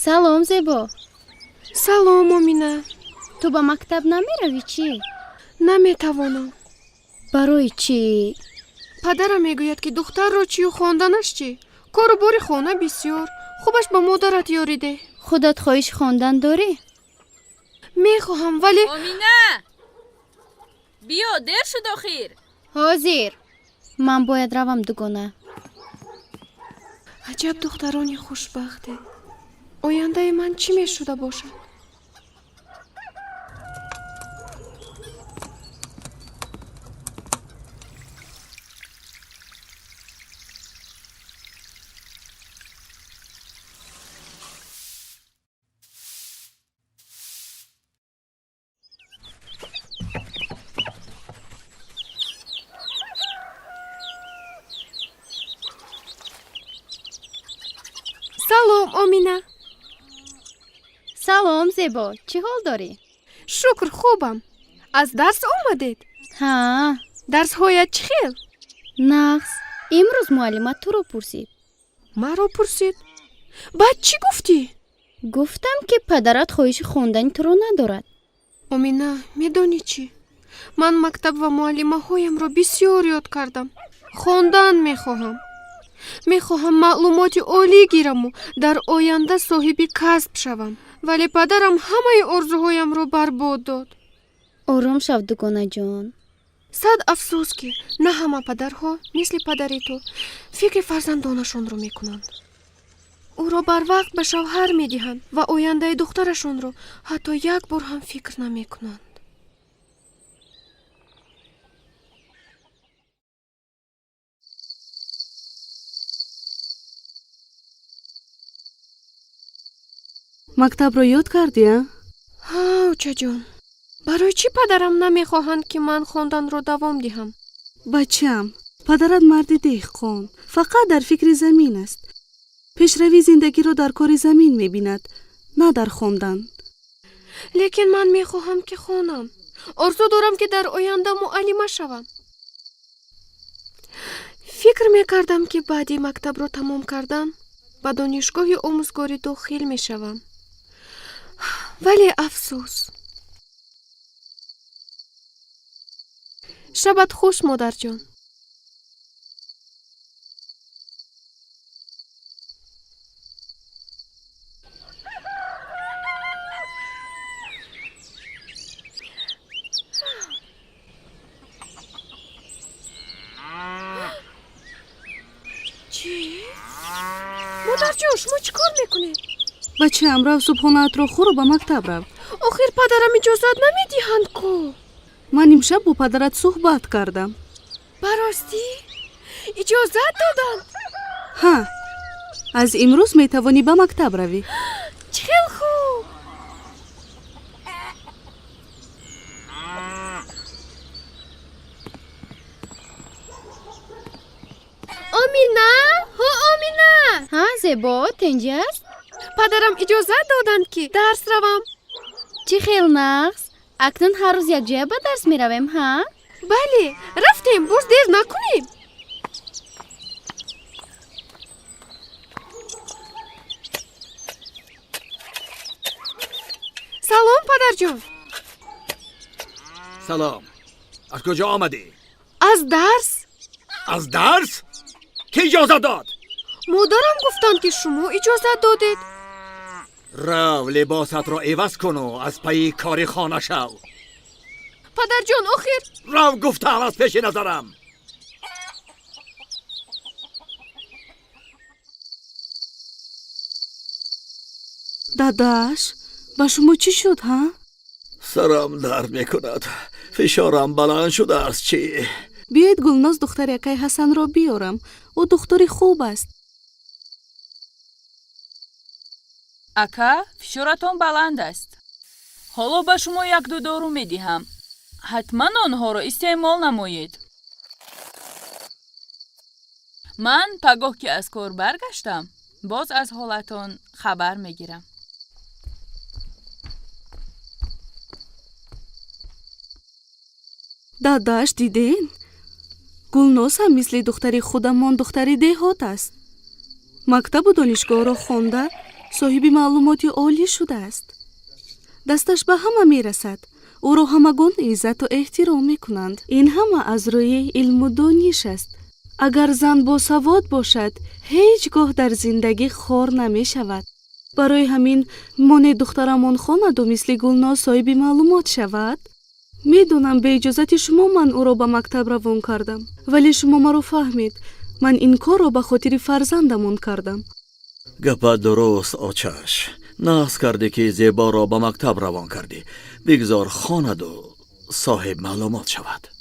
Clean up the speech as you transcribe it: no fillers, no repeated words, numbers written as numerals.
Салом, Зебо. Салом, Омина. Ту ба мактаб намеравӣ чӣ? Наметавонам. Барои чӣ? Падарам мегӯяд, ки духтарро чию хонданаш чӣ? Кору бори хона бисёр. Хубаш ба модарат ёрӣ деҳ. Худат хоҳиши хондан дорӣ? Мехоҳам, вале Омина, биё, дер шуд охир. Ҳозир. Ман бояд равам, дугона. Аҷаб духтарони хушбахте. Ояндаи ман чӣ мешуда бошад? Салом, Омина. Салом, Зебо. Чӣ ҳол дорӣ? Шукр, хубам. Аз дарс омадед? Ҳа. Дарсҳоят чӣ хел? Нағз. Имрӯз муаллима туро пурсид. Маро пурсид? Баъд чӣ гуфтӣ? Гуфтам, ки падарат хоҳиши хондани туро надорад. Омина, медонӣ чӣ? Ман мактаб ва муаллимаҳоямро бисёр ёд кардам. Хондан мехоҳам. Мехоҳам маълумоти олӣ гираму дар оянда соҳиби касб шавам. Вале падарам ҳамаи орзуҳоямро барбод дод. Ором шав, дугонаҷон. Сад афсӯс, ки на ҳама падарҳо мисли падари ту фикри фарзандонашонро мекунанд. Ӯро барвақт ба шавҳар медиҳанд ва ояндаи духтарашонро ҳатто як бор ҳам фикр намекунанд. Мактабро ёд кардӣ, а? Ҳа, учаҷон. Барои чӣ падарам намехоҳанд, ки ман хонданро давом диҳам? Бачам, падарат марди деҳқон, фақат дар фикри замин аст. Пешравии зиндагиро дар кори замин мебинад, на дар хондан. Лекин ман мехоҳам, ки хонам. Орзу дорам, ки дар оянда муаллима шавам. Фикр мекардам, ки баъди мактабро тамом кардан ба донишгоҳи омӯзгорӣ дохил мешавам. Вале афсӯс. Шабат хуш, модарҷон. Чӣ? Модарҷон, шумо чӣ кор мекунед? Бачаам, рав, субҳонаатро хӯру ба мактаб рав. Охир падарам иҷозат намедиҳанд ку. Ман имшаб бо падарат суҳбат кардам. Ба ростӣ? Иҷозат доданд? Ҳа, аз имрӯз метавонӣ ба мактаб равӣ. Чӣ хел хуб! Омина? Ҳо, Омина! Ҳа, Зебо, тинҷӣ аст? Падарам иҷозат доданд, ки дарс равам. Чӣ хел нағз! Акнун ҳар рӯз якҷоя ба дарс меравем, ҳа? Бале, рафтем, боз дер накунем. Салом, падарҷон. Салом. Аз куҷо омадӣ? Аз дарс. Аз дарс? Кӣ иҷозат дод? Модарам гуфтанд, ки шумо иҷозат додед. Рав, либосатро иваз куну аз пайи кори хона шав. Падарҷон, охир Рав, гуфтам, аз пеши назарам. Дадаш, ба шумо чӣ шуд, ҳа? Сарам дард мекунад, фишорам баланд шудааст, чӣ? Биёед, Гулноз духтари акай Ҳасанро биёрам. Ӯ духтури хуб аст. Ака, фишоратон баланд аст. Ҳоло ба шумо як-ду дору медиҳам. Ҳатман онҳоро истеъмол намоед. Ман пагоҳ, ки аз кор баргаштам, боз аз ҳолатон хабар мегирам. Дадаш, диден? Гулноз ҳам мисли духтари худамон духтари деҳот аст. Мактабу донишгоҳро хонда, Соҳиби маълумоти олӣ шудааст, дасташ ба ҳама мерасад, ӯро ҳамагон иззату эҳтиром мекунанд. Ин ҳама аз рӯи илму дониш аст. Агар зан босавод бошад, ҳеҷ гоҳ дар зиндагӣ хор намешавад. Барои ҳамин моне духтарамон хонаду мисли Гулноз соҳиби маълумот шавад. Медонам, бе иҷозати шумо ман ӯро ба мактаб равон кардам, вале шумо маро фаҳмед. Ман ин корро ба хотири фарзандамон кардам. Гапат дуруст, очаш. Нағз кардӣ, ки Зеборо ба мактаб равон кардӣ. Бигзор хонаду соҳиб маълумот шавад.